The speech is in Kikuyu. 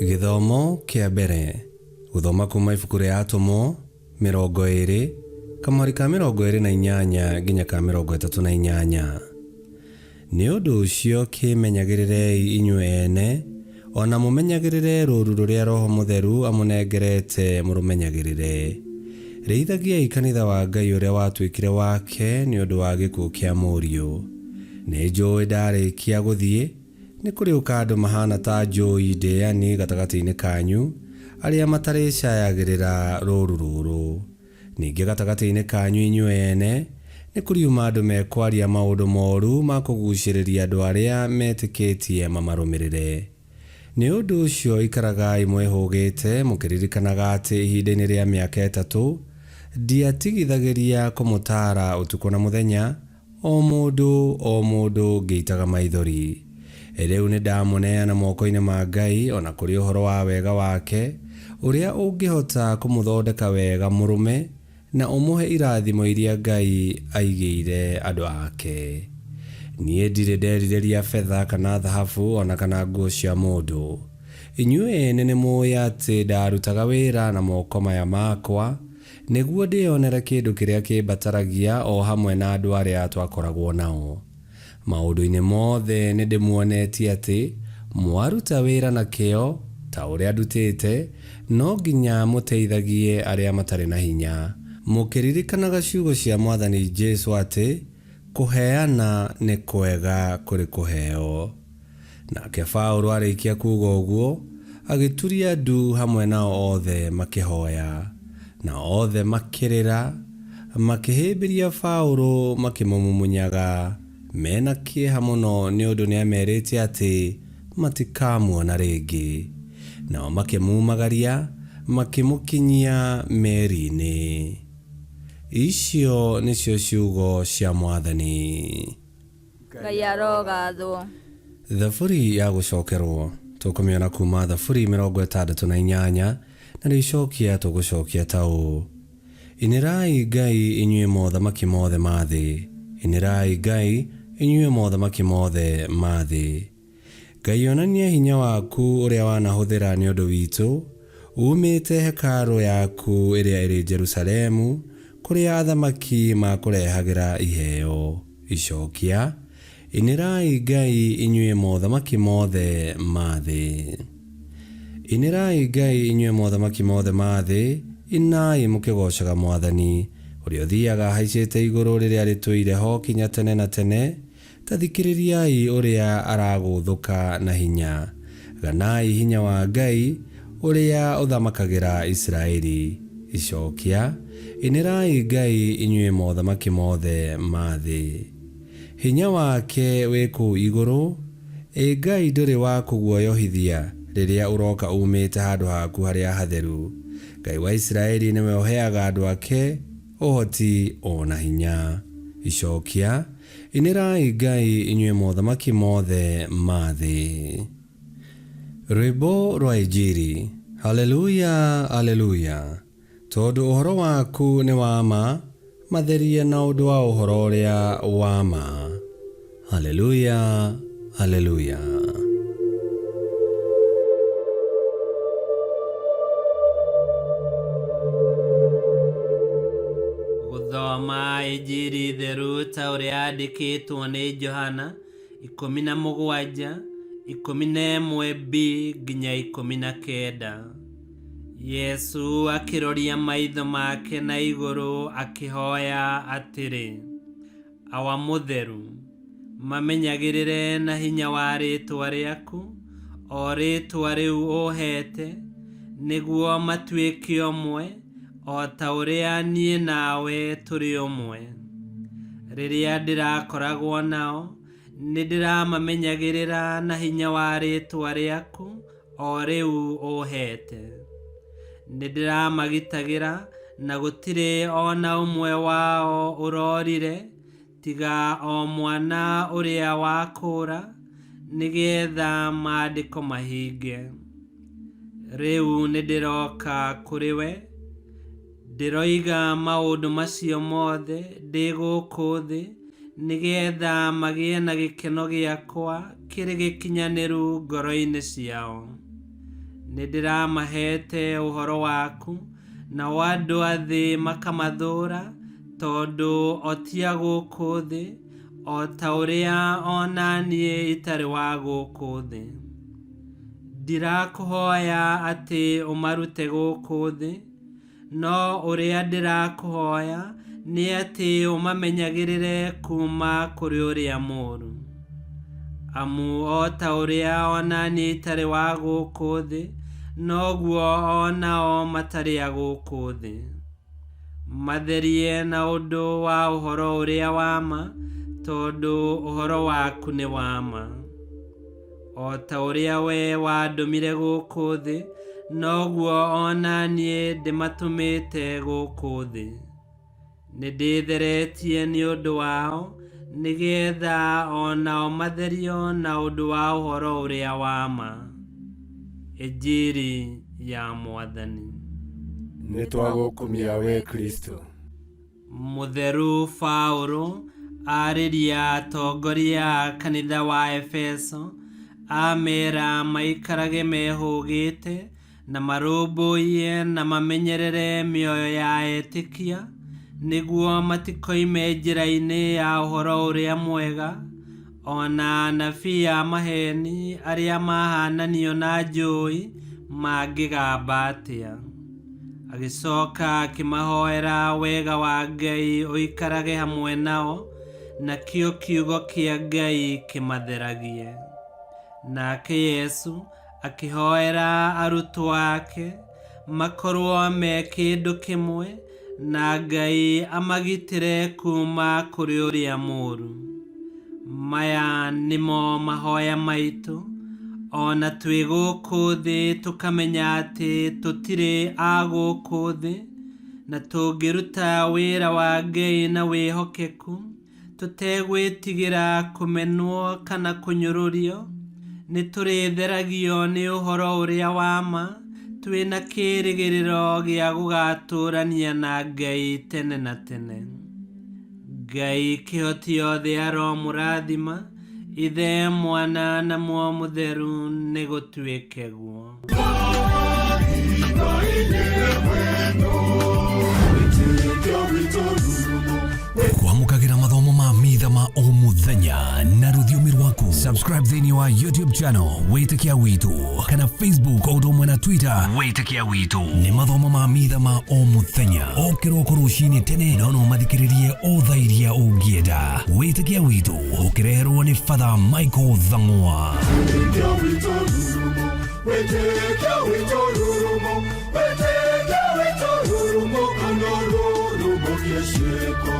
Gĩthomo kĩa mbere gũthoma kuma ibuku rĩa Atũmwo 20 kamũhari ka 28 nginya ka 38. Nĩ ũndũ ũcio kĩĩmenyagĩrĩrei inyuĩ ene, o na mũmenyagĩrĩre rũũru rũrĩa Roho Mũtheru amũnengerete mũrũmenyagĩrĩre. Rĩithagiai kanitha wa Ngai ũrĩa watuĩkire wake nĩ ũndũ wa gĩkuũ kĩa Mũriũ. Nĩnjũũĩ ndarĩkia gũthiĩ, nĩ kũrĩũka andũ mahaana ta njũi ndĩani gatagatĩ-inĩ kanyu, arĩa matarĩcayagĩrĩra rũũru rũrũ. Ningĩ gatagatĩ-inĩ kanyu inyuĩ ene, nĩ kũriuma andũ mekwaria maũndũ moru ma kũgucĩrĩria andũ arĩa metĩkĩtie mamarũmĩrĩre. Nĩ ũndũ ũcio ikaragai mwĩhũgĩte, mũkĩririkanaga atĩ ihinda-inĩ rĩa mĩaka ĩtatũ ndiatigithagĩria kũmũtaara ũtukũ na mũthenya, o mũndũ o mũndũ ngĩitaga maithori. Rĩu nĩndamũneana moko-inĩ ma Ngai, o na kũrĩ ũhoro wa wega wake, ũrĩa ũngĩhota kũmũthondeka wega mũrũme, na ũmũhe irathimo iria Ngai aigĩire andũ ake. Niĩ ndirĩ nderirĩria betha kana thahabu o na kana nguo cia mũndũ. Inyuĩ ene nĩmũũĩ atĩ ndaarutaga wĩra na moko maya makwa, nĩguo ndĩyonere kĩndũ kĩrĩa kĩmbataragia o hamwe na andũ arĩa twakoragwo nao. Maũndũ-inĩ mothe nĩ ndĩmuonetie atĩ mwaruta wĩra na kĩyo ta ũrĩa ndutĩte, no nginya mũteithagie arĩa matarĩ na hinya, mũkĩririkanaga ciugo cia Mwathani Jesu atĩ, 'Kũheana nĩ kwega kũrĩ kũheo. Nake Paũlũ arĩkia kuuga ũguo, agĩturia ndu hamwe nao othe makĩhoya. Nao othe makĩrĩra, makĩhĩmbĩria Paũlũ makĩmũmumunyaga, me na kĩeha mũno nĩ ũndũ nĩamerĩte atĩ matikamuona rĩngĩ. Nao makĩmumagaria, makĩmũkinyia meri-inĩ. Icio nĩcio ciugo cia Mwathani. Ngai arogathwo. Thaburi ya gũcokerwo tũkũmĩona kuma Thaburi 68, narĩo icokia tũgũcokia ta ũũ: Inĩrai Ngai inyuĩ mothamaki mothe ma thĩ, inĩrai Ngai inyuĩ mothamaki mothe ma thĩ. Ngai onania hinya waku ũrĩa wanahũthĩra nĩ ũndũ witũ, uumĩte hekarũ yaku ĩrĩa ĩrĩ Jerusalemu, kũrĩa athamaki makũrehagĩra iheo. Icokia, Inĩrai Ngai inyuĩ mothamaki mothe ma thĩ. Inĩrai Ngai inyuĩ mothamaki mothe ma thĩ, inai mũkĩgoocaga Mwathani, ũrĩa ũthiiaga ahaicĩte igũrũ rĩrĩa rĩtũire ho kinya tene na tene. Ta thikĩrĩriai ũrĩa aragũũthũka na hinya, ganai hinya wa Ngai ũrĩa ũthamakagĩra Isiraeli. Icokia, Inĩrai Ngai inyuĩ mothamaki mothe ma thĩ. Hinya wake wĩ kũu igũrũ, ĩ Ngai ndũrĩ wa kũguoyohithia rĩrĩa ũroka uumĩte handũ haku harĩa hatheru. Ngai wa Isiraeli nĩwe ũheaga andũ ake ũhoti o na hinya. Icokia, Inĩrai Ngai inyuĩ mothamaki mothe ma thĩ. Rwĩmbo rwa Injiri. Haleluya, Aleluya. Tondũ ũhoro waku nĩ wa ma, matherie na ũndũ wa ũhoro ũrĩa wa ma. Haleluya, Aleluya. Gũthoma Injiri theru ta ũrĩa yandĩkĩtwo nĩ Johana 17, 11b nginya 19. Yesu akĩroria maitho make na igũrũ akĩhoya atĩrĩ, Awa Mũtheru, mamenyagĩrĩre na hinya wa rĩĩtwa rĩaku, o rĩĩtwa rĩu ũũheete, nĩguo matuĩke ũmwe, o ta ũrĩa niĩ nawe tũrĩ ũmwe. Rĩrĩa ndĩrakoragwo nao, nĩndĩramamenyagĩrĩra na hinya wa rĩĩtwa rĩaku, o rĩu ũũheete. Nĩndĩramagitagĩra, na gũtirĩ o na ũmwe wao ũrorire, tiga o mwana ũrĩa wa kũũra, nĩgeetha maandĩko mahinge. Rĩu nĩndĩroka kũrĩ we, ndĩroiga maũndũ macio mothe ndĩ gũkũ thĩ, nĩgeetha magĩe na gĩkeno gĩakwa kĩrĩ gĩkinyanĩru ngoro-inĩ ciao. Nĩndĩramaheete ũhoro waku, nao andũ a thĩ makamathũũra, tondũ o ti a gũkũ thĩ, o ta ũrĩa o na niĩ itarĩ wa gũkũ thĩ. Ndirakũhoya atĩ ũmarute gũkũ thĩ, no ũrĩa ndĩrakũhoya nĩ atĩ ũmamenyagĩrĩre kuuma kũrĩ ũrĩa mũũru. Amu o ta ũrĩa o na niĩ itarĩ wa gũkũ thĩ, noguo o nao matarĩ a gũkũ thĩ. Matherie na ũndũ wa ũhoro ũrĩa wa ma, tondũ ũhoro waku nĩ wa ma. O ta ũrĩa wee wandũmire gũkũ thĩ, noguo o na niĩ ndĩmatũmĩte gũkũ thĩ. Nĩndĩtheretie nĩ ũndũ wao, nĩgeetha o nao matherio na ũndũ wa ũhoro ũrĩa wa ma. Injiri ya Mwathani. Nĩtwagũkumia we Kristo. Mũtheru Paũlũ arĩria atongoria a kanitha wa Efeso, amera maikarage mehũgĩte na marũmbũiye na mamenyerere mĩoyo ya etĩkia, nĩguo matikoime njĩra-inĩ ya ũhoro ũrĩa mwega, o na anabii a maheeni arĩa mahaananio na njũũi mangĩgamba atĩa. Agĩcoka akĩmahoera wega wa Ngai ũikarage hamwe nao, nakĩo kiugo kĩa Ngai kĩmatheragie. Nake Yesu akĩhoera arutwo ake makorwo me kĩndũ kĩmwe, na Ngai amagitĩre kuuma kũrĩ ũrĩa mũũru. Maya nĩmo mahoya maitũ, o na twĩ gũkũ thĩ tũkamenya atĩ tũtirĩ a gũkũ thĩ, na tũngĩruta wĩra wa Ngai na wĩhokeku, tũtegwĩtigĩra kũmenwo kana kũnyũrũrio, nĩtũrĩtheragio nĩ ũhoro ũrĩa wa ma, twĩna kĩĩrĩgĩrĩro gĩa gũgatũũrania na Ngai tene na tene. Ngai kĩhoti yothe aromũrathima, Ithe, Mwana na Muoyo Mũtheru, nĩgũtuĩke guo. Kwamũkagĩra mathomo ma mitha ma o mũthenya na rũthiomi rwaku. Subscribe thĩinĩ wa YouTube channel Wĩtĩkia Witũ kana Facebook o ũndũ ũmwe na Twitter Wĩtĩkia Witũ. Nĩ mathomo ma mitha ma o mũthenya o kĩroko rũcinĩ tene, no no mathikĩrĩrie o thaa iria ũngĩenda. Wĩtĩkia Witũ ũkĩreherwo nĩ Father Michael Thang'wa. Wĩtĩkia witũ rurumo, wĩtĩkia witũ rurumo, wĩtĩkia witũ rurumo kana rurumo kĩciko.